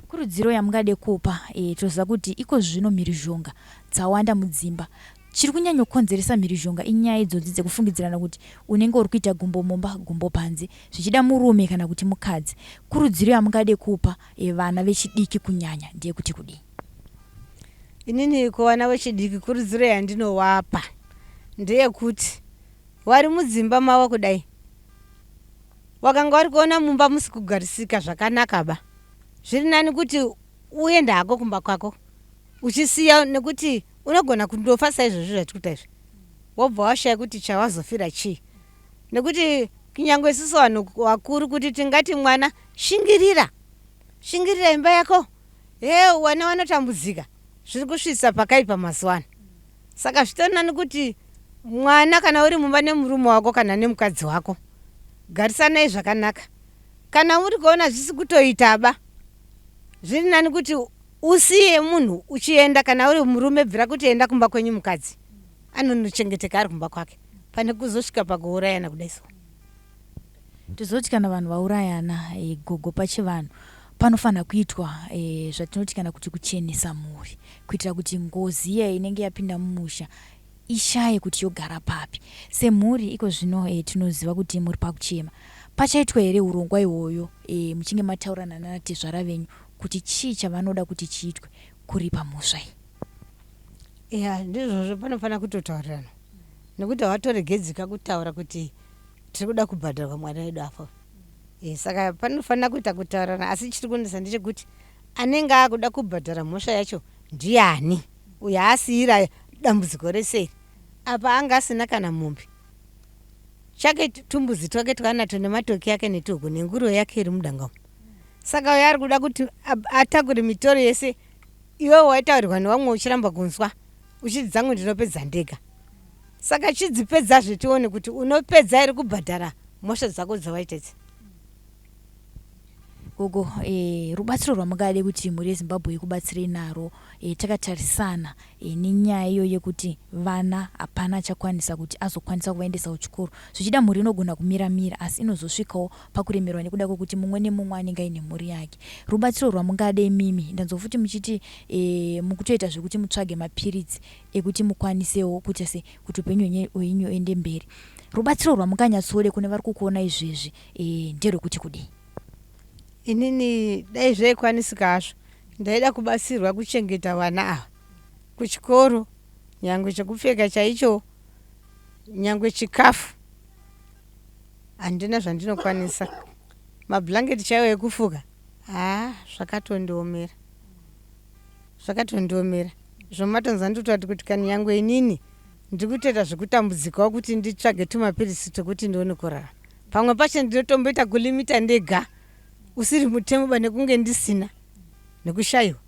Kurudziro yamungade kupa, toziva kuti iko zvino mhirizhonga dzawanda mudzimba. Chiri kunyanyokonzeresa mhirizhonga inyaya idzodzi dzekufungidzirana kuti unenge uri kuita gumbo mumba gumbo panze, zvichida murume kana kuti mukadzi. Kurudziro yamungade kupa vana vechidiki kunyanya ndeyekuti kudii? Inini kuvana vechidiki kurudziro yandinowapa ndeyekuti vari mudzimba mavo kudai, wakanga uri kuona mumba musi kugarisika zvakanaka ba, zviri nani kuti uende hako kumba kwako uchisiya, nekuti unogona kundofa saizvozvo zvatiri kuita izvi, wobva washaya kuti chawazofira chii. Nekuti kunyange isusu vanhu vakuru kuti tingati mwana shingirira, shingirira imba yako, he vana vanotambudzika, zviri kusvitsa pakaipa mazuva ano. Saka zvitori nani kuti mwana kana uri mumba nemurume wako kana nemukadzi wako, garisanai zvakanaka. Kana uri kuona zvisi kutoita ba, zviri nani kuti usiye munhu uchienda. Kana uri murume, bvira kuti enda kumba kwenyu, mukadzi anonochengeteka ari kumba kwake, pane kuzosvika pakuurayana kudai so. Tozoti kana vanhu vaurayana, gogo, pachivanhu panofanira kuitwa zvatinoti kana kuti kuchenesa mhuri, kuitira kuti ngozi iya inenge yapinda mumusha ishaye kuti yogara papi. Semhuri iko zvino tinoziva kuti muri pakuchema. Pachaitwa here urongwa ihwoyo, muchinge mataurana nanatezvara venyu kuti chii chavanoda kuti chiitwe kuripa mhosva iyi? Ya, ndizvozvo, panofanira kutotaurirana, nekuti havatoregedzika kutaura kuti tiri kuda kubhadharwa mwana wedu afa. Saka panofanira kuita kutaurirana, asi chiri kunetsa ndechekuti anenge akuda kubhadhara mhosva yacho ndiani, uyo asiyira dambudziko rese iri. Apa anga asina kana mombe, chake tumbudzi twake twaanato nematoki ake netuhuku nenguruve yake iri mudanga umu. Saka uyo ari kuda kuti atakure mitoro yese. Iwewe waitaurirwa nevamwe uchiramba kunzwa, uchiti dzangu ndinopedza ndega. Saka chidzipedzazve tione kuti unopedza here kubhadhara mhosva dzako dzawaita idzi. Gogo, rubatsiro rwamungade kuti mhuri yeZimbabwe ikubatsirei naro, takatarisana nenyaya iyo yekuti vana hapana achakwanisa kuti azokwanisa kuvaendesa kuchikoro, zvichida mhuri inogona kumira mira asi inozosvikawo pakuremerwa nekuda kwekuti mumwe nemumwe anenge aine mhuri yake. Rubatsiro rwamungade imimi, ndanzwa futi muchiti mukutoita zvekuti mutsvage mapiritsi ekuti mukwanisewo kuita se kuti upenyu hwenyu uende mberi. Rubatsiro rwamunganyatsode kune vari kukuona izvezvi nderwekuti kudii? Inini dai zvaikwanisika hazvo, ndaida kubatsirwa kuchengeta vana ava kuchikoro, nyangwe chekupfeka chaicho, nyangwe chikafu handina zvandinokwanisa, mablanketi chaiwo ekufuka, haa, zvakatondiomera, zvakatondiomera. Zvomatonzwa ndikutoti kuti kana nyangwe inini ndiri kutoita zvekutambudzikawo kuti nditsvage tumapirisi twekuti ndione kurarama. Pamwe pacho ndinotomboita kulimita ndega usiri mutemo ba, nekunge ndisina, nekushayiwa.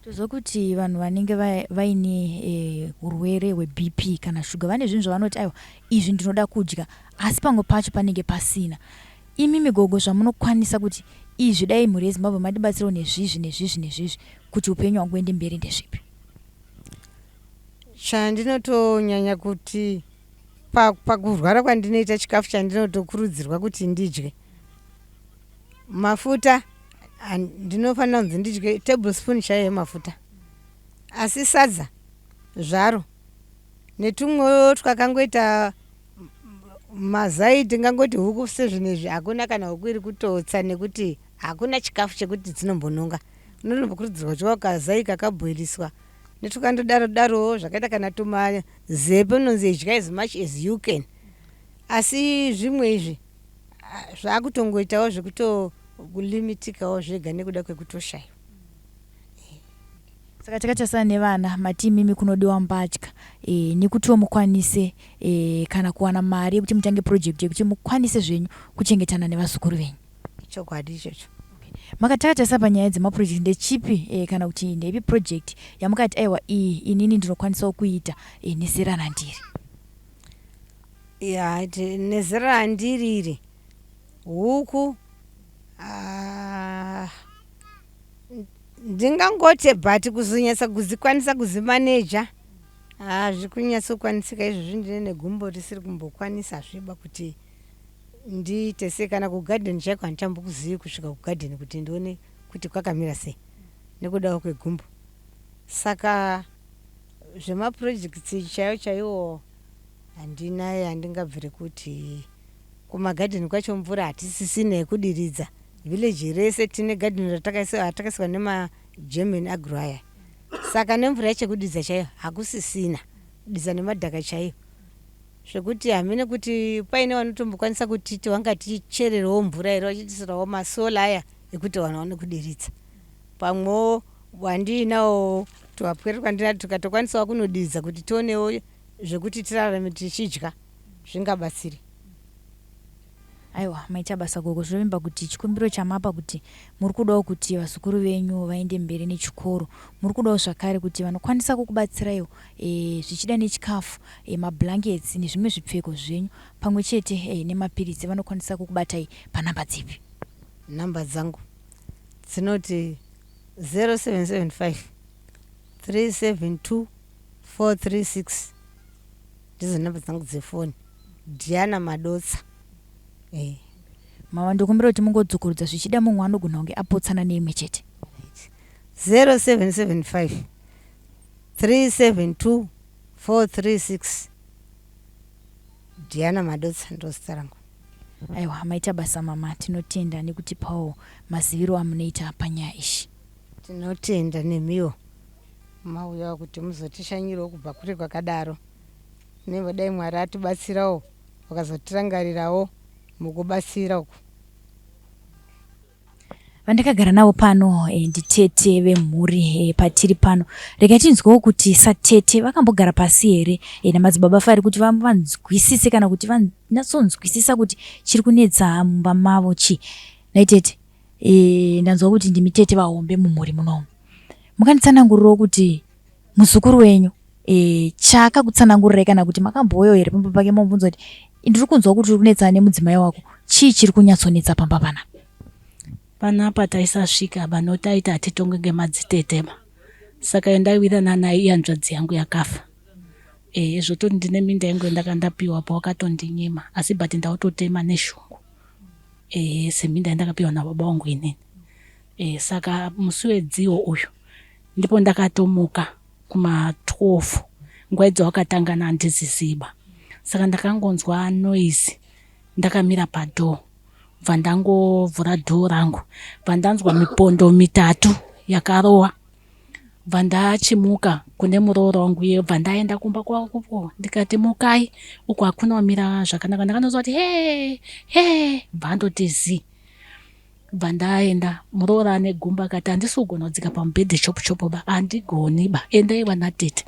Tozwa kuti vanhu vanenge vaine urwere hweBP kana shuga vane zvinhu zvavanoti aiwa, izvi ndinoda kudya, asi pamwe pacho panenge pasina. Imimi gogo, zvamunokwanisa kuti izvi dai mhuri yeZimbabwe madibatsirawo nezvizvi nezvizvi nezvizvi kuti upenyu hwangu huende mberi ndezvipi? Chandinotonyanya kuti pakurwara kwandinoita, chikafu chandinotokurudzirwa kuti ndidye mafuta, ndinofanira kunzi ndidye tablespoon chaiyo yemafuta, asi sadza zvaro netumwewo twakangoita mazai, tingangoti huku sezvinezvi hakuna kana huku iri kutotsa, nekuti hakuna chikafu chekuti dzinombononga. Unotombokurudzirwa kudyawo kazai kakabhoiliswa netwakandodaro darowo zvakaita kana tumazepe, unonzi idya as much as you can. Asi zvimwe izvi zvakutongoitawo zvekuto. kulimitikawo zvega nekuda kwekutoshaiwa. Saka takatarisana nevana mati imimi kunodiwa mbatya e, nekutiwo mukwanise e, kana kuwana mari yekuti mutange project yekuti mukwanise zvenyu kuchengetana nevazukuru venyu. Chokwadi ichocho. Makatakatarisa panyaya dzemaproject ndechipi e, kana kuti ndeipi project yamukati aiwa iyi inini ndinokwanisawo kuita e, nezera randiri? Ya, nezera randiri iri huku ah, ndingangote but kuzonyatsa kuzikwanisa kuzimaneja hazvi kunyatsokwanisika izvozvi. Ndine negumbo risiri kumbokwanisa zviba kuti ndiite sei, kana kugadheni chaiko handichambokuzivi kusvika kugadheni kuti ndione kuti kwakamira sei nekudawo kwegumbo. Saka zvemaprojects chaiwo chaiwo handina handingabvire kuti kumagadheni kwacho mvura hatisisina yekudiridza. Village rese tine gadheni ratakaiswa nemaGerman Agro aya, saka nemvura yacho yekudiridza chaiyo hakusisina, kudiridza nemadhaka chaiyo, zvekuti hamene kuti paine vanotombokwanisa kutiti vangatichererewo mvura here, vachitisirawo masolar aya ekuti vanhu vaone kudiridza. Pamwewo wandiinawo twapwere twandinati tukatokwanisawo kunodiridza kuti tionewo zvekuti tirarame tichidya, zvingabatsire. Aiwa, maita basa gogo. Zvinovimba kuti chikumbiro chamapa kuti muri kudawo kuti vazukuru venyu vaende mberi nechikoro, muri kudawo zvakare kuti vanokwanisa kukubatsiraiwo e, zvichida nechikafu e, mablankets nezvimwe zvipfeko zvenyu pamwe chete e, nemapiritsi, vanokwanisa kukubatai panhamba dzipi? Nhamba dzangu dzinoti 0775 372 436, ndidzo nhamba dzangu dzefoni. Diana Madotsa e. Mama, ndokumbira kuti mungodzokorodza, zvichida mumwe anogona kunge apotsana neimwe chete. 0775 372 436, Diana Madotsa ndo zita rangu. Aiwa, maita basa mama, tinotenda nekutipawo maziviro amunoita panyaya ishi. Tinotenda nemiwo mauyawo kuti muzotishanyirawo kubva kure kwakadaro. Nevadai Mwari atibatsirawo vakazotirangarirawo mukubatsira uku. Vandakagara navo pano nditete vemhuri patiri pano. Regai tinzwewo kuti satete vakambogara pasi here namadzibaba Fari kuti vanzwisise kana kuti vanyatsonzwisisa kuti chiri kunetsa mumba mavo chii. Nhai tete, ndanzwa kuti ndimi tete vahombe mumhuri munomu. Mukanditsanangurirawo kuti muzukuru wenyu chaakakutsanangurirai kana kuti makambouyawo here pamba pake momubvunza kuti ndiri kunzwa kuti uri kunetsana nemudzimai wako, chii chiri kunyatsonetsa pamba panapa? Panapa taisasvika ba nokuti aiti hatitongwe ngemadzitete ba. Saka yandaiwirirana naye ihanzvadzi yangu yakafa. Ehe, zvototi ndine minda yangu yandaka ndapiwa pawakatondinyima asi but ndautotema neshungu. Ehe, seminda yandakapiwa nababa wangu inini. Ehe, saka musi wedziwo uyu ndipo ndakatomuka kuma 12 nguva idzo wakatangana handiziziba. Saka ndakangonzwa noise ndakamira padoor, bva ndangovhura door rangu, bva ndanzwa mipondo mitatu yakarowa, bva ndachimuka kune muroora wangu iye, bva ndaenda kumba kwavo ndikati mukai uku hakuna kumira zvakanaka. Ndakanonzwa kuti he he, bva andoti zii, bva ndaenda. Muroora ane gumba akati handisi kugona kudzika pamubhedhi chopu chopu ba, handigoni ba, endai vana tete.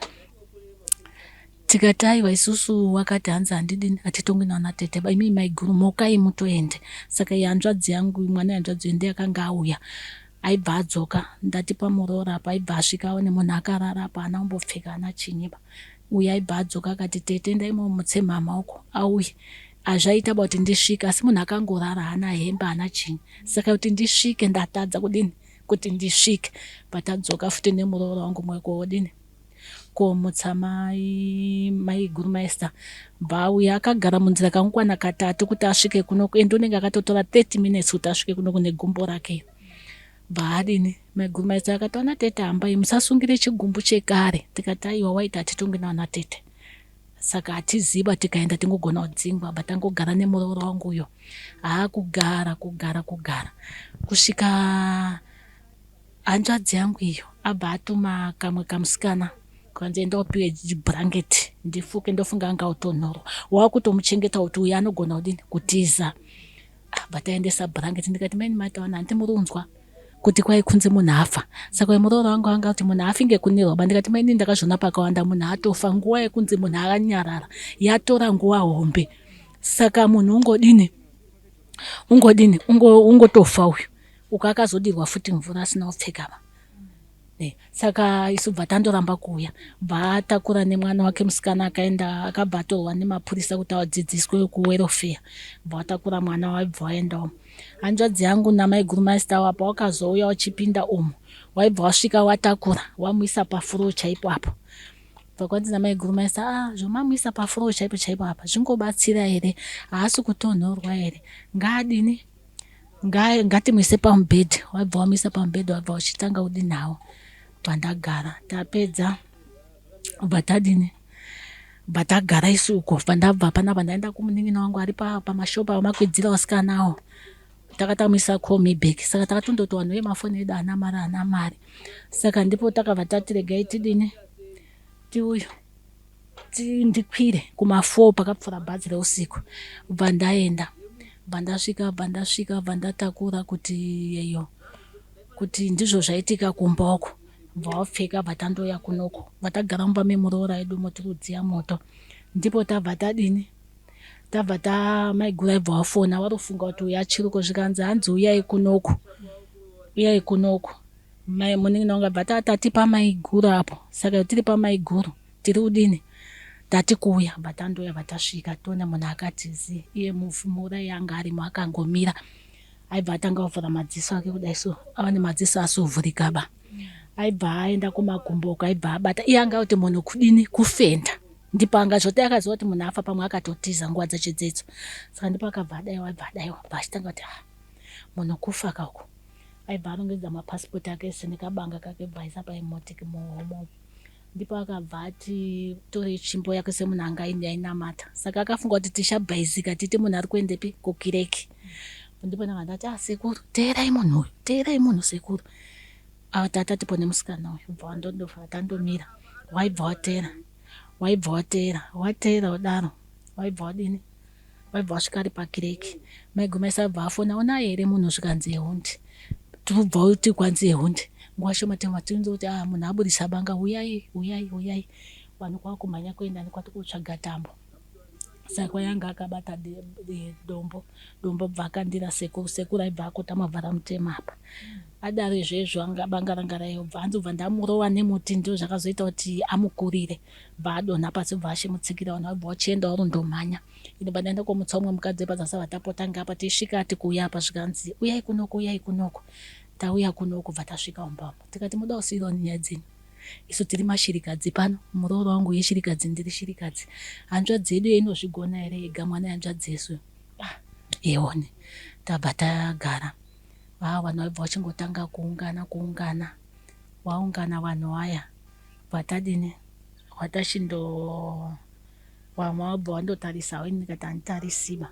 Tikati aiwa, isusu wakati hanzi handidini, hatitongwi navana tete ba, imii maiguru mukai mutoende. Saka iyi hanzvadzi yangu, mwana wehanzvadzi uyu ndiye akanga auya, aibva adzoka ndati pamuroora apa, aibva asvika aone munhu akarara apa, haana kumbopfeka haana chinyi ba. Uyu aibva adzoka akati tete endai momutse mama uko auye. Hazvaita ba kuti ndisvike, asi munhu akangorara haana hembe haana chinyi, saka kuti ndisvike ndatadza kudini kuti ndisvike. Patadzoka futi nemuroora wangu mwe kodini komutsa mai maiguru maester, bva auya akagara munzira kangokwana katatu kuti asvike kunoku, ende unenge akatotora 30 minutes kuti asvike kunoku negumbo rake. Bva adini maiguru maester akati ana tete hambai musasungire chigumbu chekare. Tikati aiwa, waiti hatitongi navana tete, saka hatiziva, tikaenda tingogona kudzingwa. Bva tangogara nemuroora wangu uyo, haakugara kugara kugara kusvika hanzvadzi yangu iyo abva atuma kamwe kamusikana kanzi enda upiwe bhurangeti ndifuke, ndofunga anga utonhorwa, wakutomuchengeta kuti uyu anogona kudini kutiza. Ah, bva taendesa blanket ndikati maini mataona hanti muri kunzwa kuti kwai kunzi munhu afa saka uyu muroora wangu anga kuti munhu afi ngekunirwa ba ndikati maini ndakazviona pakawanda munhu atofa nguva yekunzi munhu akanyarara yatora nguva hombe saka munhu ungodini ungodini ungotofa uyu uko akazodirwa futi mvura asina kupfeka ba Eh, saka isu bva tandoramba kuuya bva atakura nemwana wake musikana akaenda akabva atorwa nemapurisa kuti adzidziswe kuwerofeya bva atakura mwana waibva waendawo hanzvadzi yangu namaiguru maista wapo wakazouya uchipinda umu waibva wasvika watakura wamuisa pafuro chaipo apo bva kwanzi namaiguru maista ah zvomamuisa pafuro chaipo chaipo apa zvingobatsira here haasi kutonhorwa here ngaadini Ngatimuise pamubhedha wabva wamuisa pamubhedha wabva uchitanga kudinhawo pandagara tapedza bva tadini bva tagara isu uko bva ndabva panapa ndaenda kumunin'ina wangu ari pamashopu amakwidzira vasikana awo takatamuisa call me back saka takatondoti vanhu vemafoni edu ana mari ana mari saka ndipo takabva tati regai tidini tiuyu ndikwire kuma4 pakapfuura bhazi reusiku bva ndaenda bva ndasvika bva ndasvika bva ndatakura kuti yeyo kuti ndizvo zvaitika kumba uko bva wapfeka bva tandouya kunoko bva tagara mumba memuroora edu motiri kudziya moto ndipo tabva tadini tabva tamaiguru aibva wafona warofunga kuti uyu achiriko zvikanzi hanzi uyai kunoku uyai kunoku mai munin'ina wangu abva tati pamaiguru apo saka tiri pamaiguru Tiri kudini tati kuuya bva tandouya bva tasvika toona munhu akati zii iye mufi muurayi anga arimo akangomira aibva atanga kuvhura madziso ake kudai so ava nemadziso asovhurika ba aibva aenda kumakumbo uko aibva abata iye anga kuti munhu kudini kufenda ndipo anga zvoti akaziva kuti munhu afa pamwe akatotiza nguva dzacho dzedzo saka ndipo akabva adaiwa aibva adaiwa bva achitanga kuti ah munhu kufa ka uku aibva arongedza mapasipoti ake ese nekabanga kake bva aisa paimotiki muhomo Ndipo akabva ati torei tsvimbo yake semunhu anga ainamata. Saka akafunga kuti tichabhaizika titi munhu ari kuendepi kukireki. Ndipo ndakabva ndati ah sekuru teerai munhu uyu teerai munhu sekuru. Ava tata tipo nemusikana uyu bva wandondobva tandomira waibva wateera waibva wateera wateera kudaro waibva wadini Vaibva vasvika ari pakireki. Mai Gomez abva afona unaye here munhu zvikanzi ehundi. Tobva uti kwanzi ehundi. Nguva shoma tema tinzwa kuti ah munhu aburitsa banga huyai huyai huyai. Vanhu kwakumhanya kuenda nekwati kotsvaga tambo. Saka yanga akabata dombo dombo bva akandira sekuru sekuru aibva akotama bva ramutema apa. Adaro izvezvo anga banga ranga raibva hanzi bva ndamurova nemuti ndizvo zvakazoita kuti amukurire. Bva adonha pasi bva achimutsikira vanhu vabva vachienda varundomhanya ini bva ndaenda komutsa umwe mukadzi wepazasi ava tapota ngapa tisvika ati kuuya apa zvikanzi uyai kunoko uyai kunoko tauya kunoko bva tasvika umba umu tikati muda kusiirwa nenyaya dzenyu isu tiri mashirikadzi pano muroora wangu yeshirikadzi ndiri shirikadzi hanzvadzi yedu inozvigona here yega mwana yehanzvadzi yesu ah, eone tabva tagara ah, vanhu vaibva vachingotanga kuungana kuungana waungana vanhu vaya Vatadini vatachindo vamwe vabva vandotarisawo ini ndikati handitarisiba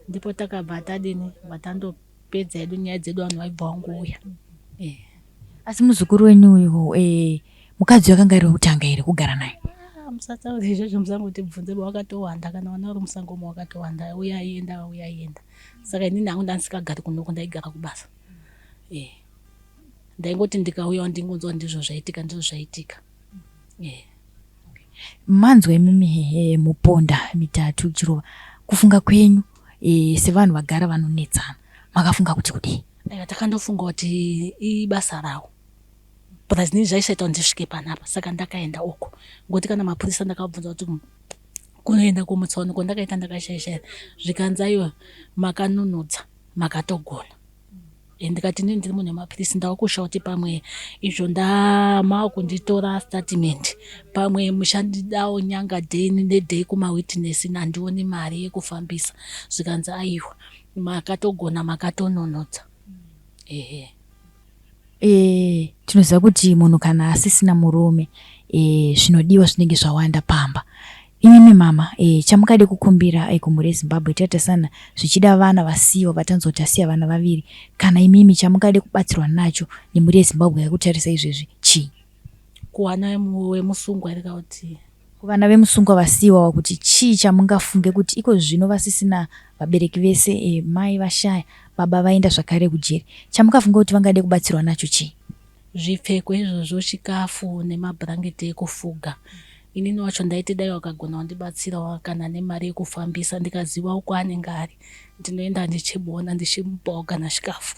ndipo takabva tadini vatandopedza hedu nyaya dzedu vanhu vaibva vangouya eh. Asi muzukuru wenyu uyu eh, mukadzi uyu akanga ari wekutanga here kugara naye? Ah, musataure izvozvo musangotibvunze wakatowanda kana vana vari musango umo wakatowanda uya aienda uya aienda saka inini hangu ndandisikagari kunoko ndaigara kubasa eh. Ndaingoti ndikauyawo ndingonzwa ndizvo zvaitika ndizvo zvaitika. Yeah. Manzwa imimi hehe muponda mitatu ichirova kufunga kwenyu e, sevanhu vagara vanonetsana makafunga kuti kudii? Aiwa takandofunga kuti ibasa rawo plus ini zvaisaita kuti ndisvike panapa saka ndakaenda uko ngokuti kana mapurisa ndakabvunza kuti kunoenda kumutsono kwandakaita ndakashaisha zvikanzi aiwa makanunudza makatogona Eh, ndikati inini ndiri munhu wemapirisi ndakusha kuti pamwe izvo ndamava kunditora statement pamwe muchandidawo nyanga day neday kumawitness handioni mari yekufambisa zvikanzi aiwa makatogona makatononotsa ehe E, tinoziva kuti munhu kana asisina murume e, zvinodiwa zvinenge zvawanda pamba Imimi mama eh, chamungade kukumbira eh, kumhuri yeZimbabwe tatasana zvichida vana vasiyiwa vatanzwa kuti tasiya vana vaviri kana imimi chamungade kubatsirwa nacho nemhuri yeZimbabwe yakutarisa izvezvi chii? Kuwana wemusungwa here kana kuti? Kuvana vemusungwa vasiiwawo kuti chii chamungafunge kuti iko zvino vasisina vabereki vese e, mai vashaya, baba vaenda zvakare kujeri. Chamungafunge kuti vangade kubatsirwa nacho chii? Zvipfeko izvozvo, chikafu nemabhurangeti ekufuga. Inini wacho ndaiti dai wakagona wandibatsirawo kana nemari yekufambisa ndikaziva uko anenge ari ndinoenda ndichimuona ndichimupawo kana chikafu.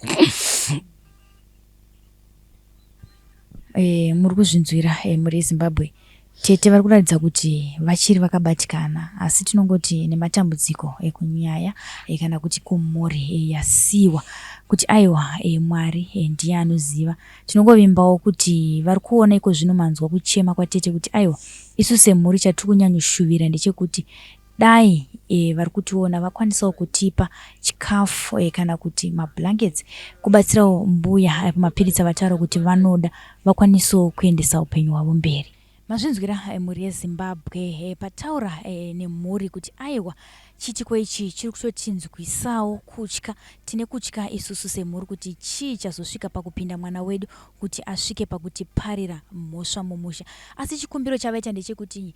E, muri kuzvinzwira e, mhuri yeZimbabwe. Tete vari kuratidza kuti vachiri vakabatikana asi tinongoti nematambudziko ekunyaya e, kana kuti kumhuri e, yasiwa kuti aiwa e, Mwari e, ndiye anoziva. Tinongovimbawo kuti vari kuona iko zvino manzwa kuchema kwatete kuti aiwa isu semhuri chatiri kunyanyoshuvira ndechekuti Dai e, vari kutiona vakwanisawo kutipa chikafu e, kana kuti mablankets kubatsirawo mbuya e, pamapiritsi avataura kuti vanoda vakwanisewo kuendesa upenyu hwavo mberi. Mazvinzwira e, mhuri yeZimbabwe e, pataura e, nemhuri kuti aiwa chiitiko ichi chiri kutotinzwisawo kutya. Tine kutya isusu semhuri kuti chii chazosvika pakupinda mwana wedu kuti asvike pakutiparira mhosva mumusha. Asi chikumbiro chavaita ndechekuti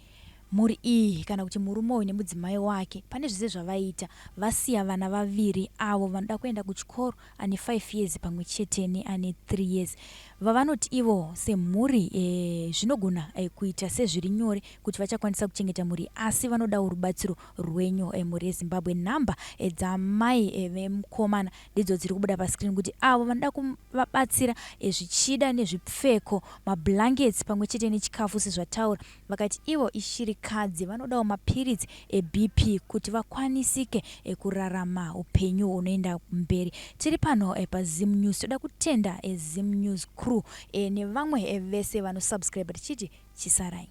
Mhuri iyi kana kuti murume uyu nemudzimai wake pane zvese zvavaiita vasiya vana vaviri avo vanoda kuenda kuchikoro ane 5 years pamwe chete neane 3 years vavanoti ivo semhuri e, zvinogona e, kuita sezviri nyore kuti vachakwanisa kuchengeta mhuri asi vanodawo rubatsiro rwenyu e, mhuri yeZimbabwe. Nhamba e, dzamai e, vemukomana ndidzo dziri kubuda pascreen kuti avo vanoda kuvabatsira e, zvichida nezvipfeko mablankets pamwe chete nechikafu sezvataura Vakati ivo ishirikadzi vanodawo mapiritsi eBP kuti vakwanisike kurarama hupenyu hunoenda mberi. Tiri pano paZim News toda kutenda Zim News crew nevamwe vese vanosubscribe tichiti chisarai.